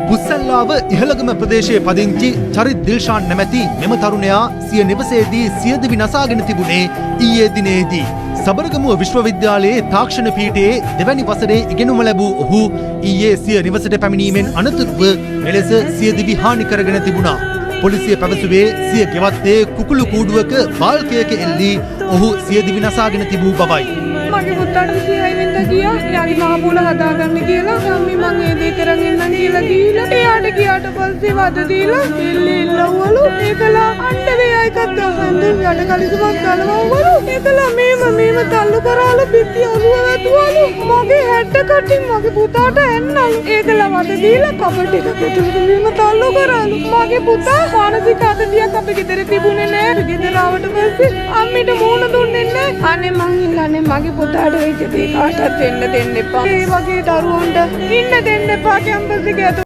පුස්සැල්ලාව ඉහළගම ප්‍රදේශයේ පදිංචි චරිත් දිල්ෂාන් නැමැති මෙම තරුණයා සිය නිවසේදී සියදිවි නසාගෙන තිබුණේ ඊයේ දිනේදී. සබරගමුව විශ්වවිද්‍යාලයේ තාක්ෂණ පීඨයේ දෙවැනි වසරේ ඉගෙනුම ලැබූ ඔහු ඊයේ සිය නිවසට පැමිණීමෙන් අනතුරුව මෙලෙස සියදිවි හානි කරගෙන තිබුණා. පොලිසිය පැවසුවේ සිය ගෙවත්තේ කුකුළු කූඩුවක බාල්කයක එල්ලී ඔහු සියදිවි නසාගෙන තිබූ බවයි. මගේ පුතාට 26 වෙනිදා ගියා. එයාගේ මහ පොළ හදාගන්න කියලා. අම්මේ, මං ඒ දේ කරන් එන්නම් කියලා ගිහිලා එයාට ගියාට පස්සේ වද දීලා එල්ල එල්ලවලු. ඒකලා අණ්ඩවේ එකක් ගහන්න යට කලිසමක් ගලවවලු. ඒකලා මේම මේම තල්ලු කරාලු, බිත්ති ඔළුව වැදුවලු. මගේ හැඩ කටින් මගේ පුතාට එන්නලු. ඒකලා වද දීලා කබඩ් එකක ඇතුළට මේම තල්ලු කරාලු. මගේ පුතා මානසික අතදියක් අපේ ගෙදර තිබුණේ නෑ. අපි ගෙදර ආවට පස්සේ අම්මිට මූණ දුන්නේ නෑ. අනේ මං ඉල්ලන්නේ මගේ පුතාට වෙච්ච දේ කාටවත් වෙන්න දෙන්න එපා. ඒ වගේ දරුවන්ට ඉන්න දෙන්න එපා කැම්පස් එක ඇතුළේ.